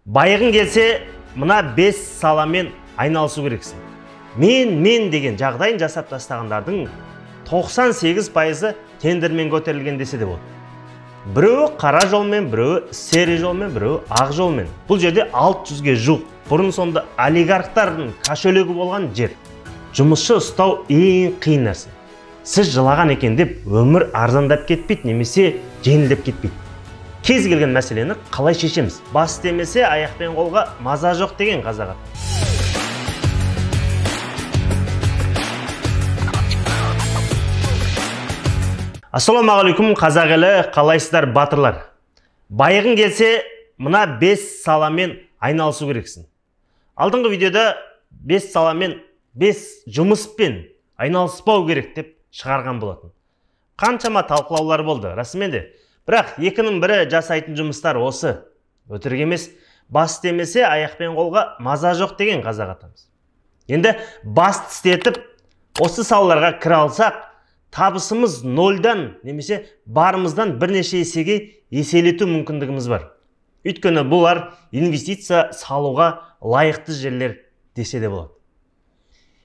Байығың келсе, мына 5 саламен айналысу керексің. Мен деген жағдайын жасап тастағандардың 98%-ы тендермен көтерілген десе де болады. Біреуі қара жолмен, біреуі сері жолмен, біреуі ақ жолмен. Бұл жерде 600-ге жуық бұрын сонды олигархтардың кошелегі болған жер. Жұмысшы ұстау ең қиын нәрсе. Сіз жылаған екен деп өмір арзандап кетпейді немесе жеңілдеп кетпейді. Кез келген мәселені қалай шешеміз? Бас істемесе аяқ пен қолға маза жоқ деген қазақ. Ассалаумағалейкум қазақ елі, қалайсыздар батырлар? Байығың келсе, мына 5 саламен айналысу керексің. Алдыңғы видеода 5 саламен, 5 жұмыспен айналыспау керек деп шығарған болатын. Қаншама талқылаулар болды, расымен де. Бірақ екінің бірі жасайтын жұмыстар осы. Өтірік емес, бас істемесе аяқ пен қолға маза жоқ деген қазақ атамыз. Енді бас тістетіп осы салаларға кіре алсақ, табысымыз нольдан немесе барымыздан бірнеше есеге еселету мүмкіндігіміз бар. Өйткені бұлар инвестиция салуға лайықты жерлер десе де болады.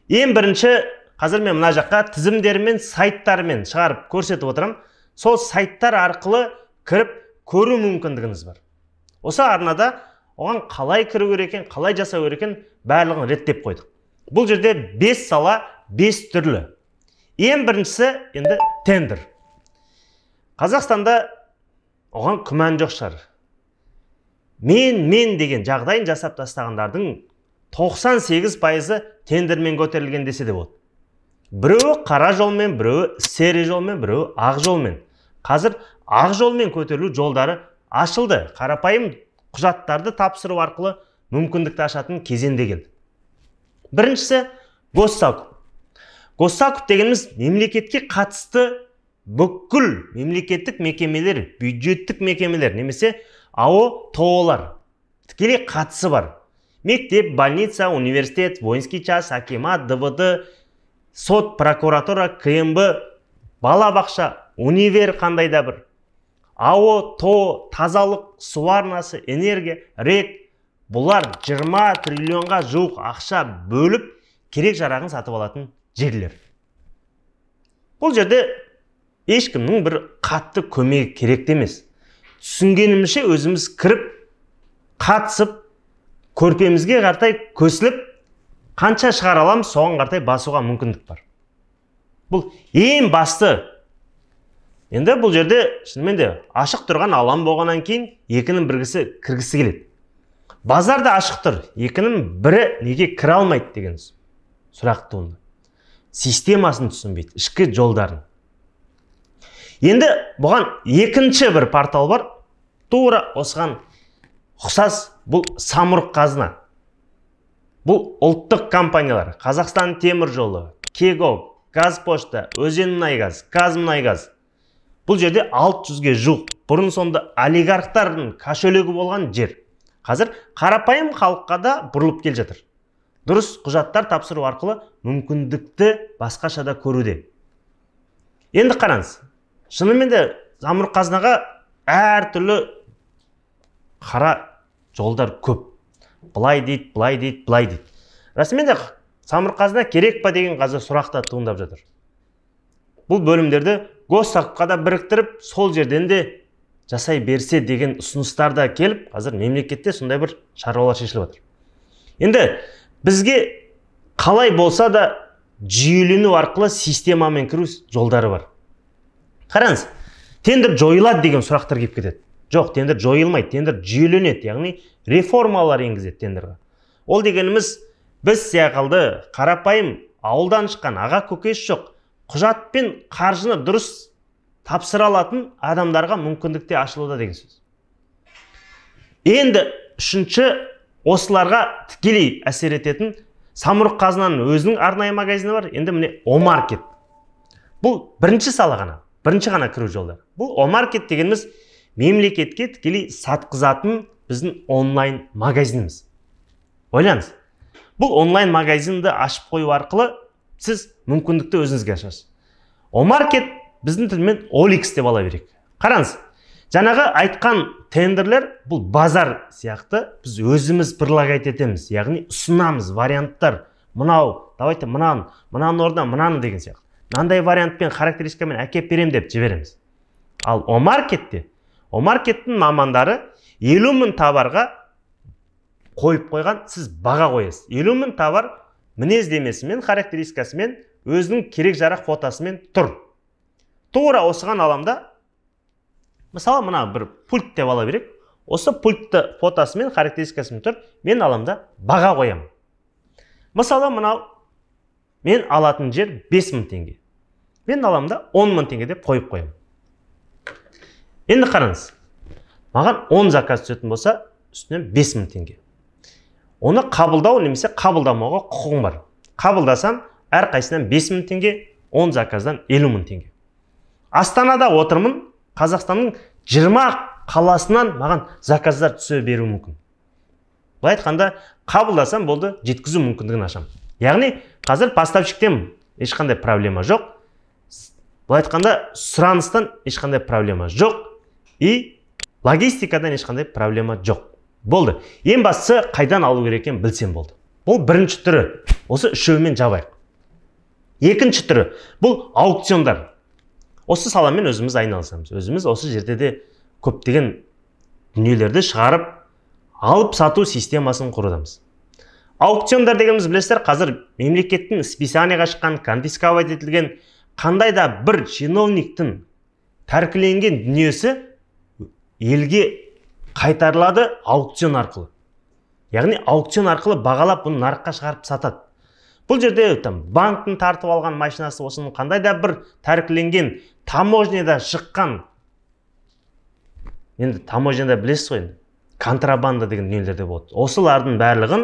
Ең бірінші, қазір мен мына жаққа тізімдермен, сайттармен шығарып көрсетіп отырамын. Сол сайттар арқылы кіріп көру мүмкіндігіңіз бар. Осы арнада оған қалай кіру керек екен, қалай жасау керек екен, барлығын реттеп қойдық. Бұл жерде 5 сала, 5 түрлі. Ең біріншісі енді тендер. Қазақстанда оған күмән жоқ шығар. Мен деген жағдайын жасап тастағандардың 98%-ы тендермен көтерілген десе де болады. Біреуі қара жолмен, біреуі сері жолмен, біреуі ақ жолмен. Қазір ақ жолмен көтерілу жолдары ашылды. Қарапайым құжаттарды тапсыру арқылы мүмкіндікті ашатын кезең де келді. Біріншісі госзакуп. Госзакуп дегеніміз мемлекетке қатысты бүкіл мемлекеттік мекемелер, бюджеттік мекемелер немесе АО, ТОО-лар тікелей қатысы бар. Мектеп, больница, университет, воинский час, акимат, ДВД, сот, прокуратура, КМБ, балабақша, универ қандай да бір. АО, ТОО, тазалық, су арнасы, энергия, РЭК. Бұлар 20 триллионға жуық ақша бөліп, керек жарағын сатып алатын жерлер. Бұл жерде ешкімнің бір қатты көмегі керек те емес. Түсінгенімізше өзіміз кіріп, қатысып, көрпемізге қаратай көсіліп, қанша шығара аламыз, соған қаратай басуға мүмкіндік бар. Бұл ең басты. Енді бұл жерде шынымен де ашық тұрған алаң болғаннан кейін екінің біргісі кіргісі келеді. Базар да ашық тұр, екінің бірі неге кіре алмайды деген сұрақ туынды. Системасын түсінбейді, ішкі жолдарын. Енді бұған екінші бір портал бар, тура осыған ұқсас, бұл Самұрық Қазына. Бұл ұлттық компаниялар, Қазақстан темір жолы, Кегок, Қазпошта, Өзенмұнайгаз, Қазмұнайгаз. Бұл жерде 600-ге жуық бұрын сонды олигархтардың кошелегі болған жер. Қазір қарапайым халыққа да бұрылып келе жатыр. Дұрыс құжаттар тапсыру арқылы мүмкіндікті басқаша да көруде. Енді қараңыз, шынымен де Самұрық Қазынаға әртүрлі қара жолдар көп. Былай дейді, былай дейді, былай дейді. Расымен де Самұрық Қазына керек па деген қазір сұрақ та туындап жатыр. Бұл бөлімдерді госзакупқа да біріктіріп, сол жерден де жасай берсе деген ұсыныстар да келіп, қазір мемлекетте сондай бір шаруалар шешіліп жатыр. Енді бізге қалай болса да жүйелену арқылы системамен кіру жолдары бар. Қараңыз, тендер жойылады деген сұрақтар келіп кетеді. Жоқ, тендер жойылмайды, тендер жүйеленеді, яғни реформалар енгізеді тендерға. Ол дегеніміз біз сияқалды қарапайым ауылдан шыққан аға көкесі жоқ, құжат пен қаржыны дұрыс тапсыра алатын адамдарға мүмкіндік те ашылуда деген сөз. Енді үшінші, осыларға тікелей әсер ететін Самұрық Қазынаның өзінің арнайы магазині бар. Енді міне Омаркет. Бұл бірінші сала ғана, бірінші ғана кіру жолдары. Бұл Омаркет дегеніміз мемлекетке тікелей сатқызатын біздің онлайн магазиніміз. Ойлаңыз, бұл онлайн магазинді ашып қою арқылы сіз мүмкіндікті өзіңізге ашасыз. Омаркет біздің тілмен Оликс деп ала берейік. Қараңыз, Жаңағы айтқан тендерлер бұл базар сияқты, біз өзіміз предлагать етеміз, яғни ұсынамыз варианттар. Мынау, давайте мынаны, мынаның орнына мынаны деген сияқты. Мынандай вариантпен, характеристикамен әкеп берем деп жібереміз. Ал Омаркетте, Омаркеттің мамандары 50 мың товарға қойып қойған, сіз баға қоясыз. 50 мың товар мінездемесімен, характеристикасымен, өзінің керек жарақ фотосымен тұр. Тура осыған аламда, мысалы, мына бір пульт деп ала берейік. Осы пультті фотосымен, характеристикасымен тұр, мен аламда баға қоямын. Мысалы, мынау мен алатын жер 5 мың теңге. Мен аламда 10 мың теңге деп қойып қоямын. Енді қараңыз, маған 10 заказ түсетін болса, үстінен 5 мың теңге. Оны қабылдау немесе қабылдамауға құқығым бар. Қабылдасам, әрқайсысынан 5 мың теңге, 10 заказдан 50 мың теңге. Астанада отырмын, Қазақстанның 20 қаласынан маған заказдар түсе беруі мүмкін. Былай айтқанда, қабылдасам болды, жеткізу мүмкіндігін ашамын. Яғни қазір поставщиктен ешқандай проблема жоқ. Былай айтқанда, сұраныстан ешқандай проблема жоқ и логистикадан ешқандай проблема жоқ. Болды. Ең бастысы, қайдан алу керек екенін білсем болды. Бұл бірінші түрі. Осы үшеуімен жабайық. Екінші түрі бұл аукциондар. Осы саламен өзіміз айналысамыз. Өзіміз осы жерде де көптеген дүниелерді шығарып, алып сату системасын құрудамыз. Аукциондар дегеніміз, білесіздер, қазір мемлекеттің списаниеға шыққан, конфисковать етілген қандай да бір чиновниктің тәркіленген дүниесі елге қайтарылады аукцион арқылы. Яғни аукцион арқылы бағалап, бұны нарыққа шығарып сатады. Бұл жерде там банктің тартып алған машинасы болсын, қандай да бір тәркіленген, таможняда шыққан, енді таможняда білесіз ғой, енді контрабанда деген дүниелер де болады. Осылардың барлығын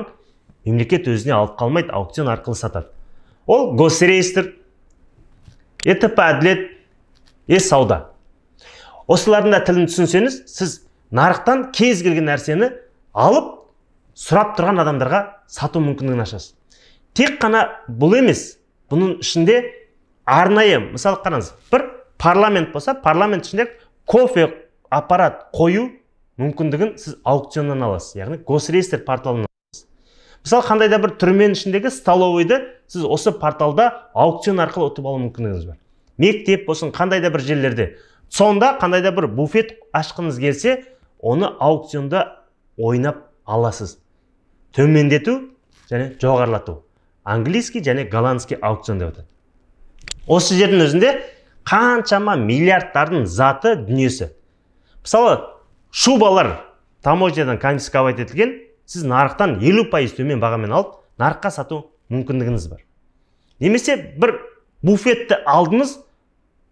мемлекет өзіне алып қалмайды, аукцион арқылы сатады. Ол госреестр, ЕТП әділет, е-сауда. Осылардың да тілін түсінсеңіз, сіз нарықтан кез келген нәрсені алып, сұрап тұрған адамдарға сату мүмкіндігін ашасыз. Тек қана бұл емес, бұның ішінде арнайы, мысалы, қараңыз, бір парламент болса, парламент ішінде кофе аппарат қою мүмкіндігін сіз аукционнан аласыз, яғни госреестр порталынан аласыз. Мысалы, қандай да бір түрменің ішіндегі столовыйды сіз осы порталда аукцион арқылы ұтып алу мүмкіндігіңіз бар. Мектеп болсын, қандай да бір жерлерде. Сонда қандай да бір буфет ашқыңыз келсе, оны аукционда ойнап аласыз. Төмендету және жоғарылату. Английский және голландский аукцион деп атады. Осы жердің өзінде қаншама миллиардтардың заты, дүниесі. Мысалы, шубалар таможнядан конфисковать етілген, сіз нарықтан 50% төмен бағамен алып, нарыққа сату мүмкіндігіңіз бар. Немесе бір буфетті алдыңыз,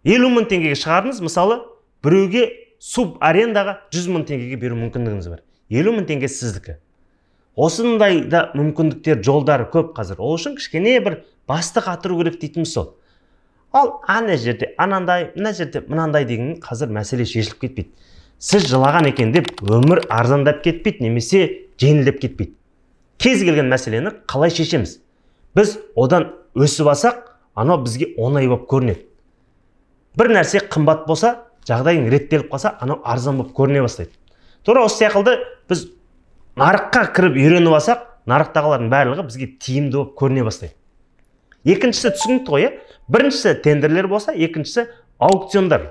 50 мың теңгеге шығардыңыз, мысалы, біреуге субарендаға 100 мың теңгеге беру мүмкіндігіңіз бар. 50 мың теңге сіздікі. Осындай да мүмкіндіктер, жолдары көп қазір. Ол үшін кішкене бір басты қатыру керек дейтініміз сол. Ал ана жерде анандай, мына жерде мынандай деген қазір мәселе шешіліп кетпейді. Сіз жылаған екен деп өмір арзандап кетпейді немесе жеңілдеп кетпейді. Кез келген мәселені қалай шешеміз? Біз одан өсіп алсақ, анау бізге оңай болып көрінеді. Бір нәрсе қымбат болса, жағдайың реттеліп қалса, анау арзан болып көріне бастайды. Тура осы секілді біз нарыққа кіріп үйреніп алсақ, нарықтағылардың барлығы бізге тиімді болып көріне бастайды. Екіншісі түсінікті ғой, иә? Біріншісі тендерлер болса, екіншісі аукциондар.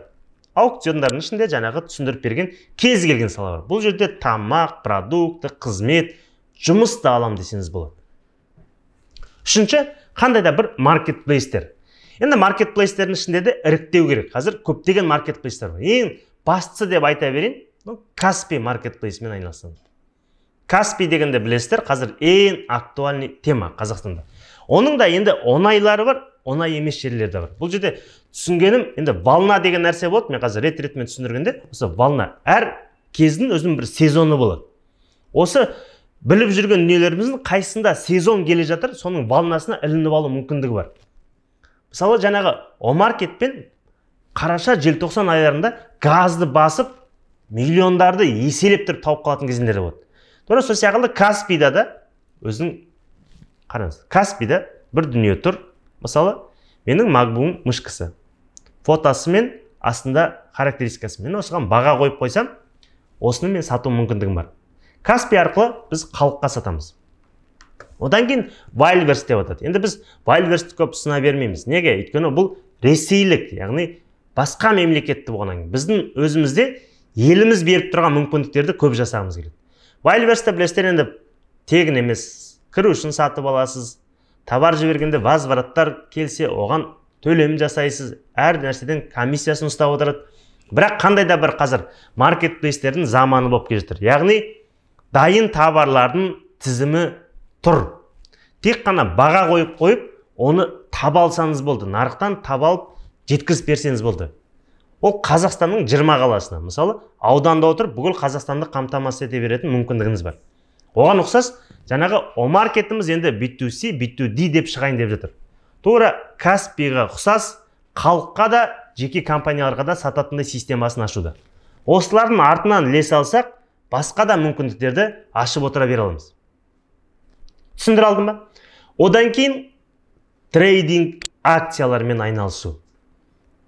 Аукциондардың ішінде жаңағы түсіндіріп берген кез келген сала бар. Бұл жерде тамақ, продукты, қызмет, жұмыс та алам десеңіз болады. Үшінші, қандай да бір маркетплейстер. Енді маркетплейстердің ішінде де іріктеу керек. Қазір көптеген маркетплейстер бар. Ең бастысы деп айта берейін, Каспи маркетплейсімен айналысамыз. Каспи дегенде білесіздер, қазір ең актуальный тема Қазақстанда. Оның да енді оңайлары бар, оңай емес жерлері де бар. Бұл жерде түсінгенім, енді волна деген нәрсе болады. Мен қазір рет-ретімен түсіндіргенде, осы волна әр кездің өзінің бір сезоны болады. Осы біліп жүрген дүниелеріміздің қайсысында сезон келе жатыр, соның волнасына ілініп алу мүмкіндігі бар. Мысалы, жаңағы Омаркетпен қараша, желтоқсан айларында газды басып, миллиондарды еселеп тұрып тауып қалатын кезеңдер болады. Тура сол секілді Каспида да өзінің, қараңыз, Каспида бір дүние тұр. Мысалы, менің MacBook'ым мышкасы. Фотосымен, астында характеристикасы. Мен осыған баға қойып қойсам, осыны мен сату мүмкіндігім бар. Каспи арқылы біз халыққа сатамыз. Одан кейін Wildberries деп атады. Енді біз Wildberriesті көп ұсына бермейміз. Неге? Өйткені бұл ресейлік, яғни басқа мемлекетті болғаннан кейін біздің өзімізде еліміз беріп тұрған мүмкіндіктерді көп жасағымыз келеді. Wildberriesті білесіздер, енді тегін емес, кіру үшін сатып аласыз, товар жібергенде возвраттар келсе, оған төлем жасайсыз, әр нәрседен комиссиясын ұстап отырады. Бірақ қандай да бір қазір маркетплейстердің заманы болып келе жатыр. Яғни дайын товарлардың тізімі тұр. Тек қана баға қойып қойып, оны таба алсаңыз болды. Нарықтан таба алып жеткізіп берсеңіз болды. Ол Қазақстанның 20 қаласына, мысалы, ауданда отырып бүкіл Қазақстанды қамтамасыз ете беретін мүмкіндігіңіз бар. Оған ұқсас жаңағы Омаркетіміз енді B2C, B2D деп шығайын деп жатыр. Тура Каспиға ұқсас халыққа да, жеке компанияларға да сататындай системасын ашуда. Осылардың артынан ілесе алсақ, басқа да мүмкіндіктерді ашып отыра бере аламыз. Түсіндіре алдым ба? Одан кейін трейдинг акциялармен айналысу.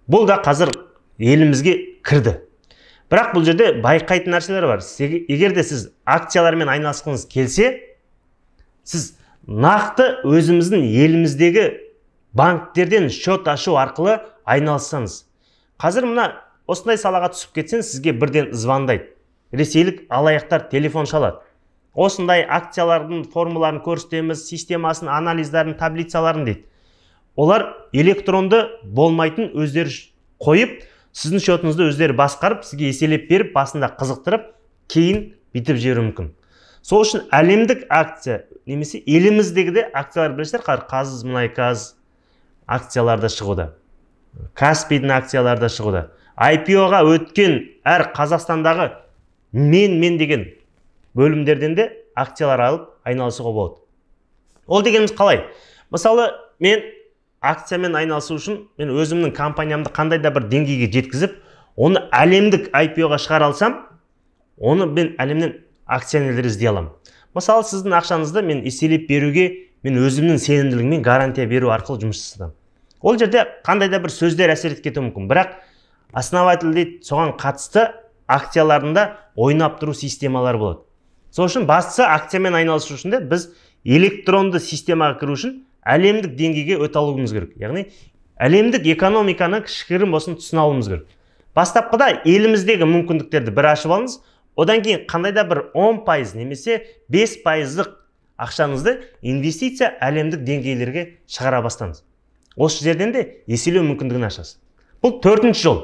Бұл да қазір елімізге кірді. Бірақ бұл жерде байқайтын нәрселер бар. Егер де сіз акциялармен айналысқыңыз келсе, сіз нақты өзіміздің еліміздегі банктерден счет ашу арқылы айналыссаңыз. Қазір мына осындай салаға түсіп кетсең, сізге бірден звондайды. Ресейлік алаяқтар телефон шалады. Осындай акциялардың формуларын көрсетеміз, системасын, анализдарын, таблицаларын дейді. Олар электронды болмайтын өздері қойып, сіздің счетыңызды өздері басқарып, сізге еселеп беріп, басында қызықтырып, кейін бүйтіп жіберуі мүмкін. Сол үшін әлемдік акция немесе еліміздегі де акциялар білесіздер, қазір Қазмұнайгаз акциялары да шығуда. Каспийдің акциялары да шығуда. IPO-ға өткен әр Қазақстандағы мен деген бөлімдерден де акциялар алып айналысуға болады. Ол дегеніміз қалай? Мысалы, мен акциямен айналысу үшін мен өзімнің компаниямды қандай да бір деңгейге жеткізіп, оны әлемдік IPO-ға шығара алсам, оны мен әлемнен акционерлер іздей аламын. Мысалы, сіздің ақшаңызды мен еселеп беруге, мен өзімнің сенімділігіммен гарантия беру арқылы жұмыс жасадым. Ол жерде қандай да бір сөздер әсер етіп кетуі мүмкін. Бірақ основатель дейді, соған қатысты акцияларында ойнап тұру системалары болады. Сол үшін бастысы акциямен айналысу үшін де біз электронды системаға кіру үшін әлемдік деңгейге өте алуымыз керек. Яғни әлемдік экономиканы кішігірім болсын түсіне алуымыз керек. Бастапқыда еліміздегі мүмкіндіктерді бір ашып алыңыз, одан кейін қандай да бір 10% немесе 5%-лық ақшаңызды инвестиция әлемдік деңгейлерге шығара бастаңыз. Осы жерден де еселеу мүмкіндігін ашасыз. Бұл төртінші жол.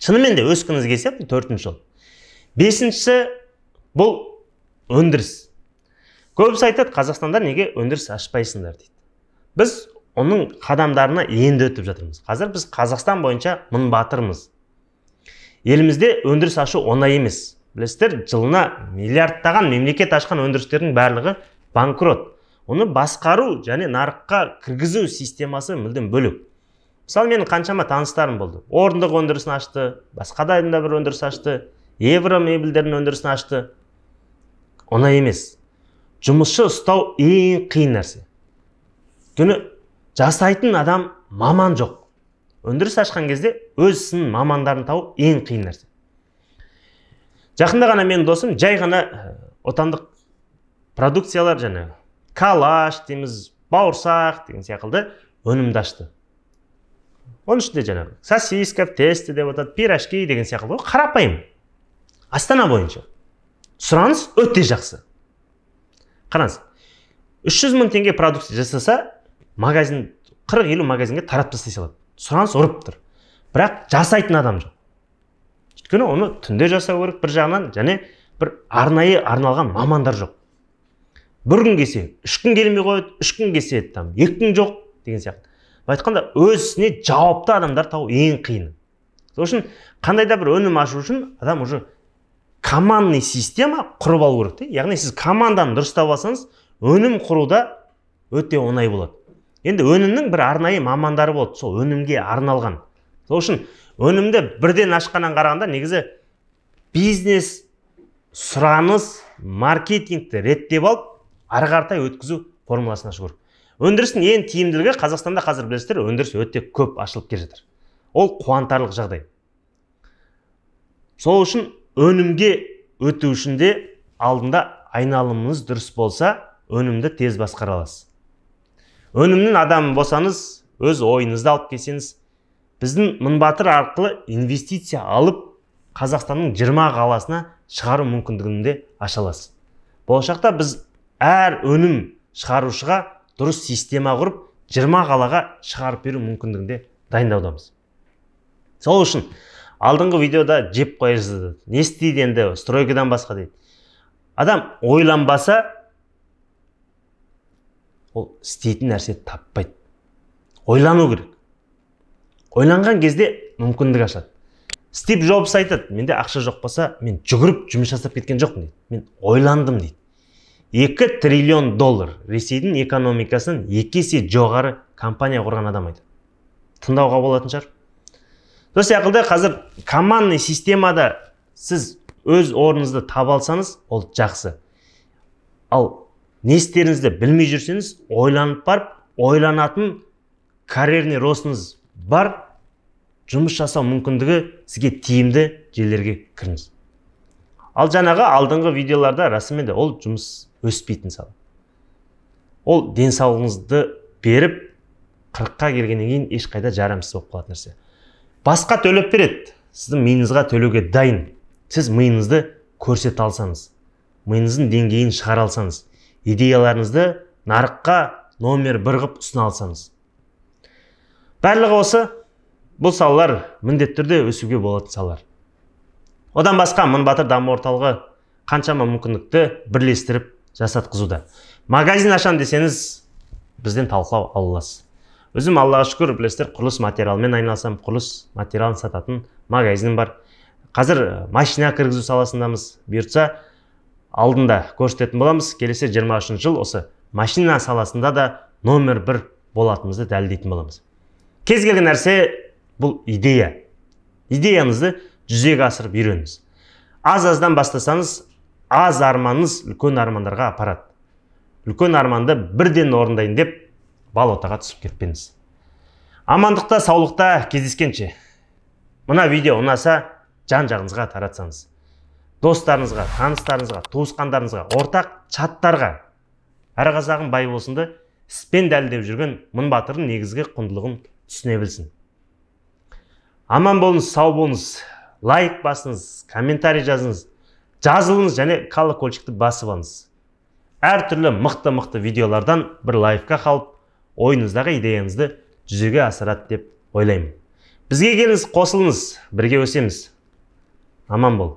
Шынымен де өскіңіз келсе, бұл төртінші жол. Бесіншісі бұл өндіріс. Көбісі айтады, Қазақстанда неге өндіріс ашпайсыңдар дейді. Біз оның қадамдарына енді өтіп жатырмыз. Қазір біз Қазақстан бойынша мың батырмыз. Елімізде өндіріс ашу оңай емес. Білесіздер, жылына миллиардтаған мемлекет ашқан өндірістердің барлығы банкрот. Оны басқару және нарыққа кіргізу системасы мүлдем бөлек. Мысалы, менің қаншама таныстарым болды. Орындық өндірісін ашты, басқа да бір өндіріс ашты, евро мебельдердің өндірісін ашты. Оңай емес. Жұмысшы ұстау ең қиын нәрсе. Өйткені жасайтын адам маман жоқ. Өндіріс ашқан кезде өз ісінің мамандарын табу ең қиын нәрсе. Жақында ғана менің досым жай ғана отандық продукциялар, және калаш дейміз, бауырсақ деген секілді өнімді ашты. Оның ішінде жаңағы сосиска в тесте деп атады, пирожки деген секілді қарапайым. Астана бойынша сұраныс өте жақсы. Қараңыз, 300 мың теңге продукция жасаса, магазин 40-50 магазинге таратып тастай салады. Сұраныс ұрып тұр. Бірақ жасайтын адам жоқ. Өйткені оны түнде жасау керек бір жағынан, және бір арнайы арналған мамандар жоқ. Бір күн келсе, 3 күн келмей қояды, 3 күн келсе, там 2 күн жоқ деген сияқты. Былай айтқанда, өз ісіне жауапты адамдар табу ең қиыны. Сол үшін қандай да бір өнім ашу үшін адам уже командный система құрып алу керек те. Яғни сіз команданы дұрыстап алсаңыз, өнім құруда өте оңай болады. Енді өнімнің бір арнайы мамандары болады, сол өнімге арналған. Сол үшін өнімді бірден ашқаннан қарағанда негізі бизнес, сұраныс, маркетингті реттеп алып, ары қаратай өткізу формуласын ашу керек. Өндірістің ең тиімділігі Қазақстанда қазір білесіздер, өндіріс өте көп ашылып келе жатыр. Ол қуантарлық жағдай. Сол үшін өнімге өту үшін де алдында айналымыңыз дұрыс болса, өнімді тез басқара аласыз. Өнімнің адамы болсаңыз, өз ойыңызды алып келсеңіз, біздің Мыңбатыр арқылы инвестиция алып, Қазақстанның 20 қаласына шығару мүмкіндігін де аша аласыз. Болашақта біз әр өнім шығарушыға дұрыс система құрып, 20 қалаға шығарып беру мүмкіндігін де дайындаудамыз. Сол үшін алдыңғы видеода жеп қоя жаздады. Не істейді енді, стройкадан басқа дейді. Адам ойланбаса, ол істейтін нәрсе таппайды. Ойлану керек. Ойланған кезде мүмкіндік ашады. Стив Джобс айтады, менде ақша жоқ болса, мен жүгіріп жұмыс жасап кеткен жоқпын дейді. Мен ойландым дейді. 2 триллион доллар Ресейдің экономикасынан 2 есе жоғары компания құрған адам айтады. Тыңдауға болатын шығар. Сол секілді қазір командный системада сіз өз орныңызды таба алсаңыз, ол жақсы. Ал не істеріңізді білмей жүрсеңіз, ойланып барып, ойланатын карьерный ростыңыз бар, жұмыс жасау мүмкіндігі сізге тиімді жерлерге кіріңіз. Ал жаңағы алдыңғы видеоларда расымен де ол жұмыс өспейтін сала. Ол денсаулығыңызды беріп, 40-қа келгеннен кейін ешқайда жарамсыз болып қалатын нәрсе. Басқа төлеп береді, сіздің миыңызға төлеуге дайын. Сіз миыңызды көрсете алсаңыз, миыңыздың деңгейін шығара алсаңыз, идеяларыңызды нарыққа номер бір қып ұсына алсаңыз. Барлығы осы. Бұл салалар міндетті түрде өсуге болатын салалар. Одан басқа Мыңбатыр даму орталығы қаншама мүмкіндікті бірлестіріп жасатқызуда. Магазин ашам десеңіз, бізден талқылау ала аласыз. Өзім Аллаға шүкір, білесіздер, құрылыс материалымен айналысам, құрылыс материалын сататын магазинім бар. Қазір машина кіргізу саласындамыз. Бұйыртса, алдында көрсететін боламыз. Келесі 23 жыл осы машина саласында да номер бір болатынымызды дәлелдейтін боламыз. Кез келген нәрсе бұл идея. Идеяңызды жүзеге асырып үйреніңіз. Аз-аздан бастасаңыз, аз арманыңыз үлкен армандарға апарады. Үлкен арманды бірден орындайын деп балотаға түсіп кетпеңіз. Амандықта, саулықта кездескенше. Мына видео ұнаса, жан-жағыңызға таратсаңыз. Достарыңызға, таныстарыңызға, туысқандарыңызға, ортақ чаттарға әр қазағым бай болсынды іспен дәлелдеп жүрген Мыңбатырдың негізгі құндылығын түсіне білсін. Аман болыңыз, сау болыңыз, лайк басыңыз, комментарий жазыңыз, жазылыңыз және колокольчикті басып алыңыз. Әртүрлі мықты-мықты видеолардан бір лайфқа қалып, ойыңыздағы идеяңызды жүзеге асырады деп ойлаймын. Бізге келіңіз, қосылыңыз, бірге өсеміз. Аман бол.